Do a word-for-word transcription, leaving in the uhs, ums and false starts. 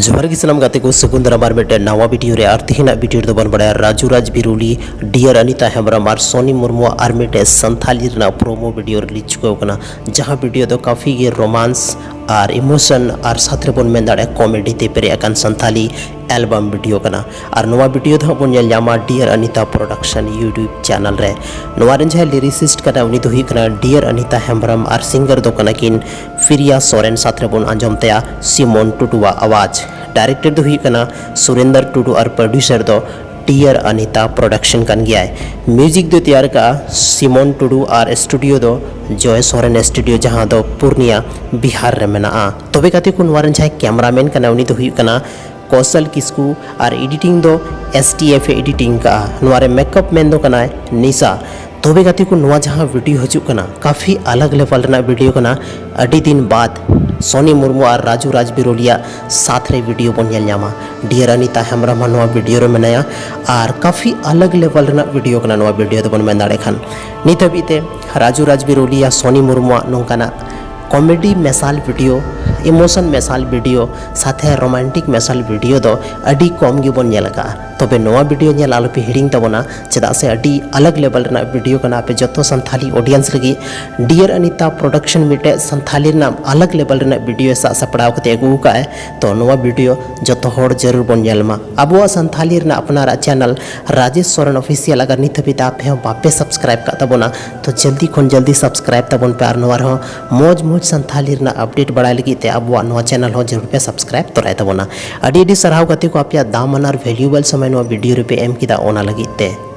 ᱡᱚᱦᱟᱨ ᱜᱮ ᱥᱟᱱᱟᱢ ᱜᱟᱛᱮ ᱠᱚ, ᱥᱟᱹᱜᱩᱱ ᱫᱟᱨᱟᱢ ᱟᱨ ᱢᱤᱫᱴᱮᱱ ᱱᱟᱣᱟ ᱵᱷᱤᱰᱤᱭᱳ ᱨᱮ᱾ ᱟᱨ ᱛᱮᱦᱮᱧᱟᱜ ᱵᱷᱤᱰᱤᱭᱳ ᱨᱮᱫᱚ ᱵᱚᱱ ᱵᱟᱲᱟᱭᱟ ᱨᱟᱡᱩ ᱨᱟᱡᱽ ᱵᱤᱨᱩᱞᱤ, ᱰᱤᱭᱟᱨ ᱟᱱᱤᱛᱟ ᱦᱮᱢᱵᱨᱚᱢ ᱟᱨ ᱥᱚᱱᱤ ᱢᱩᱨᱢᱩᱣᱟᱜ ᱟᱨ ᱢᱤᱫᱴᱮᱱ ᱥᱟᱱᱛᱷᱟᱞᱤ ᱨᱮᱱᱟᱜ ᱯᱨᱳᱢᱳ ᱵᱷᱤᱰᱤᱭᱳ ᱨᱤᱞᱤᱡᱽ ᱪᱩᱠᱟᱹᱣ ᱠᱟᱱᱟ, ᱡᱟᱦᱟᱸ ᱵᱷᱤᱰᱤᱭᱳ ᱫᱚ ᱠᱟᱯᱷᱤ ᱜᱮ ᱨᱳᱢᱟᱱᱥ ᱟᱨ ᱤᱢᱳᱥᱚᱱ ᱟᱨ ᱥᱟᱛᱷ ᱨᱮᱵᱚᱱ ᱢᱮᱱ ᱫᱟᱲᱮᱭᱟᱜᱼᱟ ᱠᱚᱢᱮᱰᱤ ᱛᱮ ᱯᱮᱨᱮᱡ ᱟᱠᱟᱱ ᱥᱟᱱᱛᱷᱟᱞᱤ ᱮᱞᱵᱟᱢ ᱵᱷᱤᱰᱤᱭᱳ ᱠᱟᱱᱟ᱾ ᱟᱨ ᱱᱚᱣᱟ ᱵᱷᱤᱰᱤᱭᱳ ᱫᱚ ᱦᱟᱸᱜ ᱵᱚᱱ ᱧᱮᱞ ᱧᱟᱢᱟ dear Anita production YouTube channel ᱨᱮ᱾ ᱱᱚᱣᱟ ᱨᱮᱱ ᱡᱟᱦᱟᱸᱭ ᱞᱤᱨᱤᱥᱤᱥᱴ ᱠᱟᱱᱟ ᱩᱱᱤ ᱫᱚ ᱦᱩᱭᱩᱜ ᱠᱟᱱᱟ ᱰᱤᱭᱟᱨ ᱟᱱᱤᱛᱟ ᱦᱮᱢᱵᱨᱚᱢ ᱟᱨ ᱥᱤᱝᱜᱟᱨ ᱫᱚ ᱠᱟᱱᱟ ᱠᱤᱱ ᱯᱷᱤᱨᱤᱭᱟ ᱥᱚᱨᱮᱱ᱾ ᱥᱟᱛᱷ ᱨᱮᱵᱚᱱ ᱟᱸᱡᱚᱢ ᱛᱟᱭᱟ ᱥᱤᱢᱚᱱ ᱴᱩᱰᱩᱣᱟᱜ ᱟᱣᱟᱡᱽ᱾ ᱰᱟᱭᱨᱮᱠᱴᱚᱨ ᱫᱚ ᱦᱩᱭᱩᱜ ᱠᱟᱱᱟ ᱥᱩᱨᱮᱱᱫᱚᱨ ᱴᱩᱰᱩ ᱟᱨ ᱯᱨᱚᱰᱭᱩᱥᱟᱨ ᱫᱚ ᱰᱤᱭᱟᱨ ᱟᱱᱤᱛᱟ ᱯᱨᱚᱰᱟᱠᱥᱚᱱ ᱠᱟᱱ ᱜᱮᱭᱟᱭ᱾ ᱢᱤᱣᱡᱤᱠ ᱫᱚ ᱛᱮᱭᱟᱨ ᱠᱟᱜᱼᱟ ᱥᱤᱢᱚᱱ ᱴᱩᱰᱩ ᱟᱨ ᱥᱴᱩᱰᱤᱭᱳ ᱫᱚ ᱡᱚᱭ ᱥᱚᱨᱮᱱ ᱥᱴᱩᱰᱤᱭᱳ, ᱡᱟᱦᱟᱸ ᱫᱚ ᱯᱩᱨᱱᱤᱭᱟ, ᱵᱤᱦᱟᱨ ᱨᱮ ᱢᱮᱱᱟᱜᱼᱟ᱾ ᱛᱚᱵᱮ ᱜᱟᱛᱮ ᱠᱚ, ᱱᱚᱣᱟ ᱨᱮᱱ ᱡᱟᱦᱟᱸᱭ ᱠᱮᱢᱨᱟᱢᱮᱱ ᱠᱟᱱᱟ ᱩᱱᱤ ᱫᱚ ᱦᱩᱭᱩᱜ ᱠᱟᱱᱟ ᱠᱚᱥᱟᱞ ᱠᱤᱥᱠᱩ ᱟᱨ ᱮᱰᱤᱴᱤᱝ ᱫᱚ S T F A editing ᱠᱟᱜᱼᱟ᱾ ᱱᱚᱣᱟ ᱨᱮ ᱢᱮᱠᱟᱯ ᱢᱮᱱ ᱫᱚ ᱠᱟᱱᱟᱭ ᱱᱤᱥᱟ᱾ ᱛᱚᱵᱮ ᱜᱟᱛᱮ ᱠᱚ, ᱱᱚᱣᱟ ᱡᱟᱦᱟᱸ ᱵᱷᱤᱰᱤᱭᱳ ᱦᱤᱡᱩᱜ ᱠᱟᱱᱟ ᱠᱟᱯᱷᱤ ᱟᱞᱟᱜᱽ ᱞᱮᱵᱮᱞ ᱨᱮᱱᱟᱜ ᱵᱷᱤᱰᱤᱭᱳ ᱠᱟᱱᱟ᱾ ᱟᱹᱰᱤ ᱫᱤᱱ ᱵᱟᱫ ᱥᱚᱱᱤ ᱢᱩᱨᱢᱩ ᱟᱨ ᱨᱟᱡᱩ ᱨᱟᱡᱽ ᱵᱤᱨᱩᱞᱤᱭᱟᱜ ᱥᱟᱛᱷ ᱨᱮ ᱵᱷᱤᱰᱤᱭᱳ ᱵᱚᱱ ᱧᱮᱞ ᱧᱟᱢᱟ᱾ ᱰᱤᱭᱟᱨ ᱟᱱᱤᱛᱟ ᱦᱮᱢᱵᱨᱚᱢ ᱦᱚᱸ ᱱᱚᱣᱟ ᱵᱷᱤᱰᱤᱭᱳ ᱨᱮ ᱢᱮᱱᱟᱭᱟ ᱟᱨ ᱠᱟᱯᱷᱤ ᱟᱞᱟᱜᱽ ᱞᱮᱵᱮᱞ ᱨᱮᱱᱟᱜ ᱵᱷᱤᱰᱤᱭᱳ ᱠᱟᱱᱟ ᱱᱚᱣᱟ ᱵᱷᱤᱰᱤᱭᱳ ᱫᱚᱵᱚᱱ ᱢᱮᱱ ᱫᱟᱲᱮᱭᱟᱜ ᱠᱷᱟᱱ᱾ ᱱᱤᱛ ᱦᱟᱹᱵᱤᱡ ᱛᱮ ᱨᱟᱡᱩ ᱨᱟᱡᱽ ᱵᱤᱨᱩᱞᱤᱭᱟ ᱥᱚᱱᱤ ᱢᱩᱨᱢᱩᱣᱟᱜ ᱱᱚᱝᱠᱟᱱᱟᱜ ᱠᱚᱢᱮᱰᱤ ᱢᱮᱥᱟᱞ ᱵᱷᱤᱰᱤᱭᱳ, ᱤᱢᱳᱥᱚᱱ ᱢᱮᱥᱟᱞ ᱵᱷᱤᱰᱤᱭᱳ, ᱥᱟᱛᱷᱮ ᱨᱳᱢᱟᱱᱴᱤᱠ ᱢᱮᱥᱟᱞ ᱵᱷᱤᱰᱤᱭᱳ ᱫᱚ ᱟᱹᱰᱤ ᱠᱚᱢ ᱜᱮᱵᱚᱱ ᱧᱮᱞ ᱟᱠᱟᱫᱼᱟ᱾ ᱛᱚᱵᱮ ᱱᱚᱣᱟ ᱵᱷᱤᱰᱤᱭᱳ ᱧᱮᱞ ᱟᱞᱚᱯᱮ ᱦᱤᱲᱤᱧ ᱛᱟᱵᱚᱱᱟ, ᱪᱮᱫᱟᱜ ᱥᱮ ᱟᱹᱰᱤ ᱟᱞᱟᱜᱽ ᱞᱮᱵᱮᱞ ᱨᱮᱱᱟᱜ ᱵᱷᱤᱰᱤᱭᱳ ᱠᱟᱱᱟ᱾ ᱟᱯᱮ ᱡᱚᱛᱚ ᱥᱟᱱᱛᱷᱟᱞᱤ ᱚᱰᱤᱭᱮᱱᱥ ᱞᱟᱹᱜᱤᱫ ᱰᱤᱭᱟᱨ ᱟᱱᱤᱛᱟ ᱯᱨᱚᱰᱟᱠᱥᱚᱱ ᱢᱤᱫᱴᱮᱡ ᱥᱟᱱᱛᱷᱟᱞᱤ ᱨᱮᱱᱟᱜ ᱟᱞᱟᱜᱽ ᱞᱮᱵᱮᱞ ᱨᱮᱱᱟᱜ ᱵᱷᱤᱰᱤᱭᱳ ᱥᱟᱵ ᱥᱟᱯᱲᱟᱣ ᱠᱟᱛᱮ ᱟᱹᱜᱩ ᱟᱠᱟᱫᱼᱟᱭ᱾ ᱛᱚ ᱱᱚᱣᱟ ᱵᱷᱤᱰᱤᱭᱳ ᱡᱚᱛᱚ ᱦᱚᱲ ᱡᱟᱹᱨᱩᱲ ᱵᱚᱱ ᱧᱮᱞ ᱢᱟ᱾ ᱟᱵᱚᱣᱟᱜ ᱥᱟᱱᱛᱷᱟᱞᱤ ᱨᱮᱱᱟᱜ ᱟᱯᱱᱟᱨᱟᱜ ᱪᱮᱱᱮᱞ ᱨᱟᱡᱮᱥ ᱥᱚᱨᱮᱱ ᱚᱯᱷᱤᱥᱤᱭᱟᱞ ᱟᱜᱟᱨ ᱱᱤᱛ ᱦᱟᱹᱵᱤᱡ ᱛᱮ ᱟᱯᱮ ᱦᱚᱸ ᱵᱟᱯᱮ ᱥᱟᱵᱥᱠᱨᱟᱭᱤᱵ ᱠᱟᱜ ᱛᱟᱵᱚᱱᱟ, ᱛᱚ ᱡᱚᱞᱫᱤ ᱠᱷᱚᱱ ᱡᱚᱞᱫᱤ ᱥᱟᱵᱥᱠᱨᱟᱭᱤᱵ ᱛᱟᱵᱚᱱ ᱯᱮ ᱟᱨ ᱱᱚᱣᱟ ᱨᱮᱦᱚᱸ ᱢᱚᱡᱽ ᱢᱚᱡᱽ ᱥᱟᱱᱛᱷᱟᱞᱤ ᱨᱮᱱᱟᱜ ᱟᱯᱰᱮᱴ ᱵᱟᱲᱟᱭ ᱞᱟᱹᱜᱤᱫ ᱛᱮ ᱟᱵᱚᱣᱟᱜ ᱱᱚᱣᱟ ᱪᱮᱱᱮᱞ ᱦᱚᱸ ᱡᱟᱹᱨᱩᱲ ᱯᱮ ᱥᱟᱵᱥᱠᱨᱟᱭᱤᱵ ᱛᱚᱨᱟᱭ ᱛᱟᱵᱚᱱᱟ᱾ ᱟᱹᱰᱤ ᱟᱹᱰᱤ ᱥᱟᱨᱦᱟᱣ ᱜᱟᱛᱮ ᱠᱚ, ᱟᱯᱮᱭᱟᱜ ᱫᱟᱢᱟᱱ ᱟᱨ ᱵᱷᱮᱞᱩᱭᱮᱵᱚᱞ ᱥᱚᱢᱚᱭ ᱱᱚᱣᱟ ᱵᱷᱤᱰᱤᱭᱳ ᱨᱮᱯᱮ ᱮᱢ ᱠᱮᱫᱟ, ᱚᱱᱟ ᱞᱟᱹᱜᱤᱫ ᱛᱮ᱾